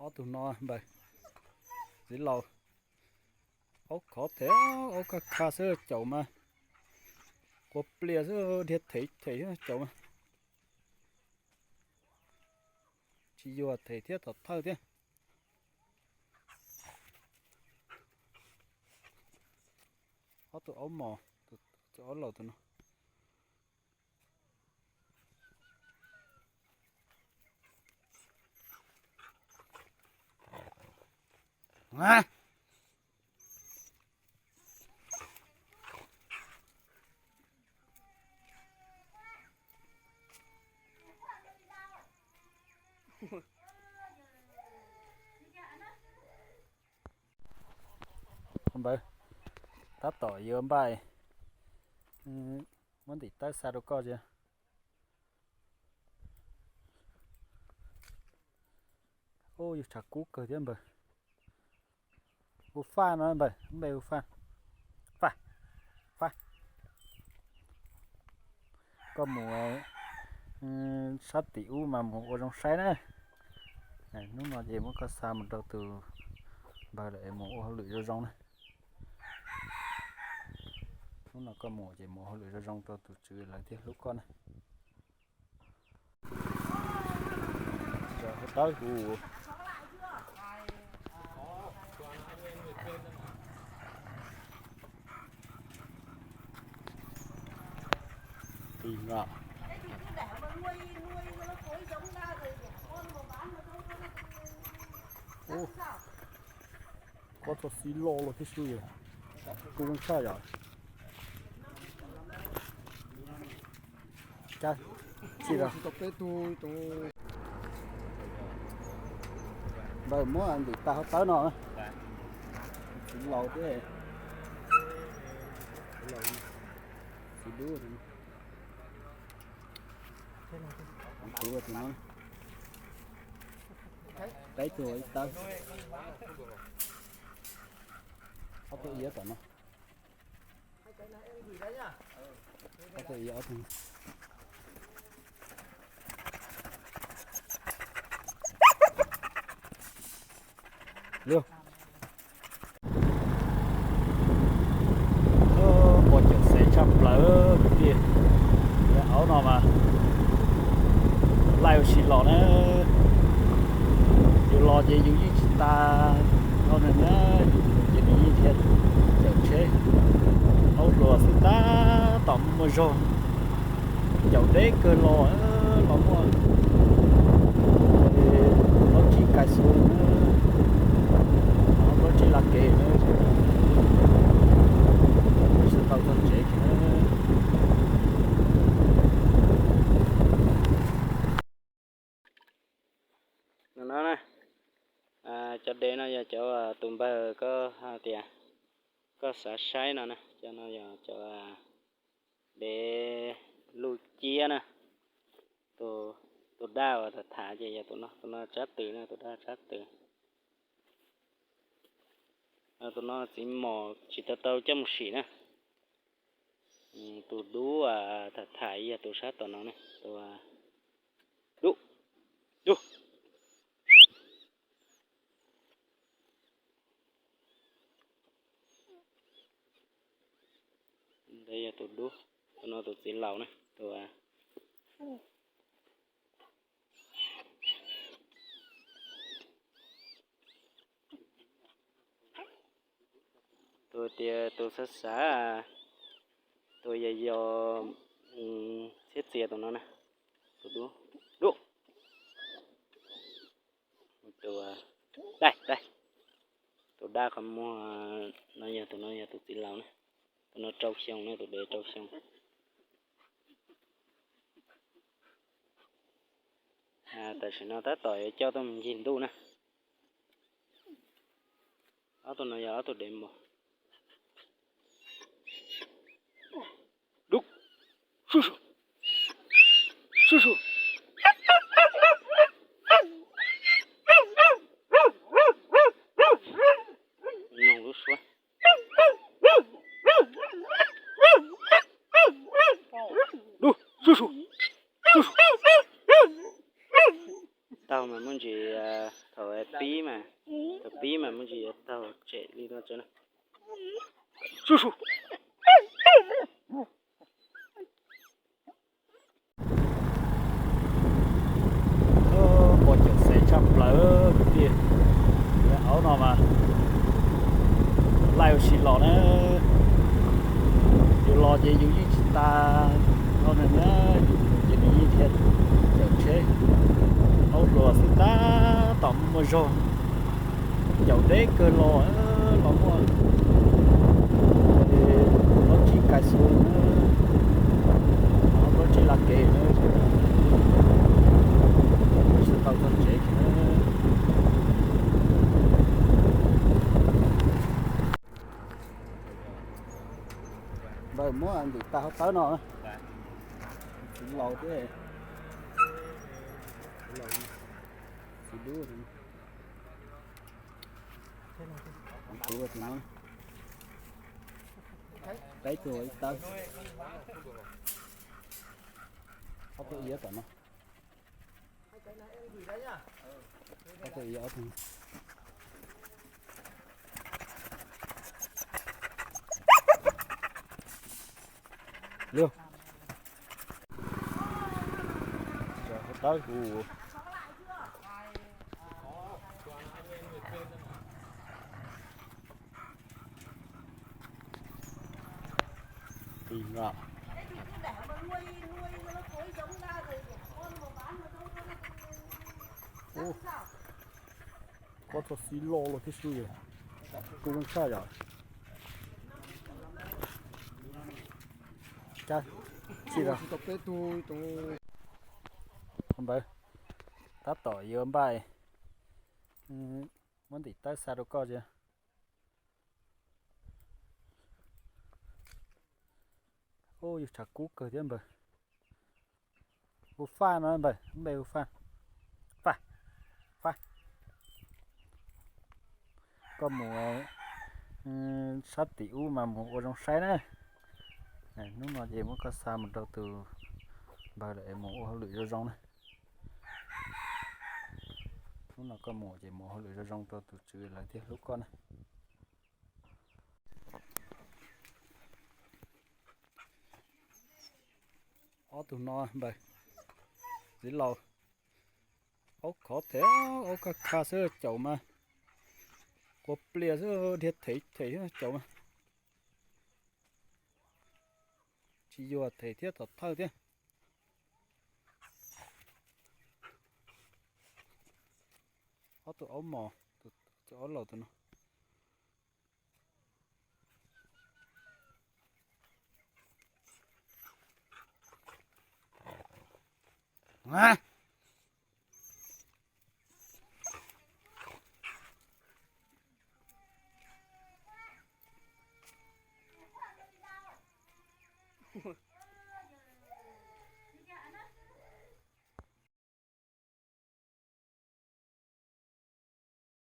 Ob tug no npawg, txiv laus, aub khov them, aub kaj kha xwb caum mas, qua plias xwb dhia them them caum mas, tsis yuag them thiab tom thawj thiab. Ob tug aub mos, aub laus tus no. Npawg, tab tom yuav npaj, muab ntim tawb xa rau koj ntsia. Ub, yus tshav kub kawg thiab npawg. Hu Faj no npawg, npe hu Faj. Faj, Faj. Koj mus sab tim ub mas mus ua zoo saib na. Hnub no ces muab koj xa mus rau tus npawg lawm es mus ua hauj lwm zoo zoo na. Hnub no koj mus ces mus hauj lwm zoo zoo rau tus tswv lawv thiaj hlub koj na. Tawb hu. Tig no. Ub, koj txog xib lo los thiab xwb, kub zoo tshaj yom. Cas tsis tau peb tug. Npawg muab ntim tas hauv tawb no. Txiv laus thiab. Txiv dub. Tus no, peb tug ib tawb. Ob tug iav tom no. Ob tug iav ob tug. Lug. Pom caum xev tshaj plaws kwv tij. Aub no mas laij ua si los na. Yus los ces yus yeej tsis tas no na, yus mus ces nws yeej dhia caum tsheb. Aub hluas xwb tab tom muaj zog, caum deb kawg los, los muaj plaub tsib kais xu, plaub tsib laj kev na, tsis tau txog tsev kiag na. No na, cov dev no yog cov tus npawg koj hais tias koj xav saib no na, cov no yog cov dev luj ciab na. Tus daj uas tham tham ces yog tus no, tus no tsab tws na, tus daj tsab tws. Tus no txiv mos tsis tau tau coj mus sim na. Tus dub tham tham yog tus sab tom no ne, tus dub, dub. Ntawd yog tus dub, tus no tus txiv laus na, tus tus tias tus xav xav, tus yog yog txhiab txias tus no na, tus dub, dub. Tus daj, daj, tus daj qhov muag no yog tus no yog tus txiv laus na, tus no rau xyoo na, tus dev rau xyoo. Tam sim no tab tom yuav coj tuaj mus ncig ntuj na. Ob tug no yog ob tug dev npua. Dub, sub sub, sub sub. Nug lub suab. Dub, sub sub, sub sub. Tau. Muaj ntsis thaum pib mas, thaum pib mas muaj ntsis yuav taug tsem li no tso na. Pos caum xev tshaj plaws kwv tij. Aub no mas laij ua si los na. Yus los ces yus yeej tsis tas no na, yus mus ces nws yeej dhia caum tsheb. Aub hluas xwb tab tom muaj zog, caum deb kawg los, los muaj plaub tsib kais xu, plaub tsib laj kev, tsis tau txog tsev. Npawg muab ntim tag hauv tawb no, txiv laus thiab, txiv dub, txiv no, peb tug ib tawb, ob tug iav tom no. Tawb kuv. Koj txog xib loj los thiab xwb, kuj zoo tshaj yom. Npawg, tab tom yuav npaj, muab ntim tawb xa rau koj tsi. Ub, yus tshav kub kawg thiab npawg. Hu Faj no npawg, npe hu Faj. Faj, Faj. Koj mus sab tim ub mas mus ua zoo saib na. Hnub no ces muab koj xa mus rau tus npawg lawm es mus ua hauj lwm zoo zoo na. Hnub no koj mus ces mus hauj lwm zoo zoo rau tus tswv lawv thiaj hlub koj na. Ob tug no npawg, txiv laus, aub khov them, aub kaj kha xwb caum mas, quav plias xwb dhia them them caum mas, tsis yuag them thiab tom thawj thiab. Ob tug aub mos, tus aub laus tus no.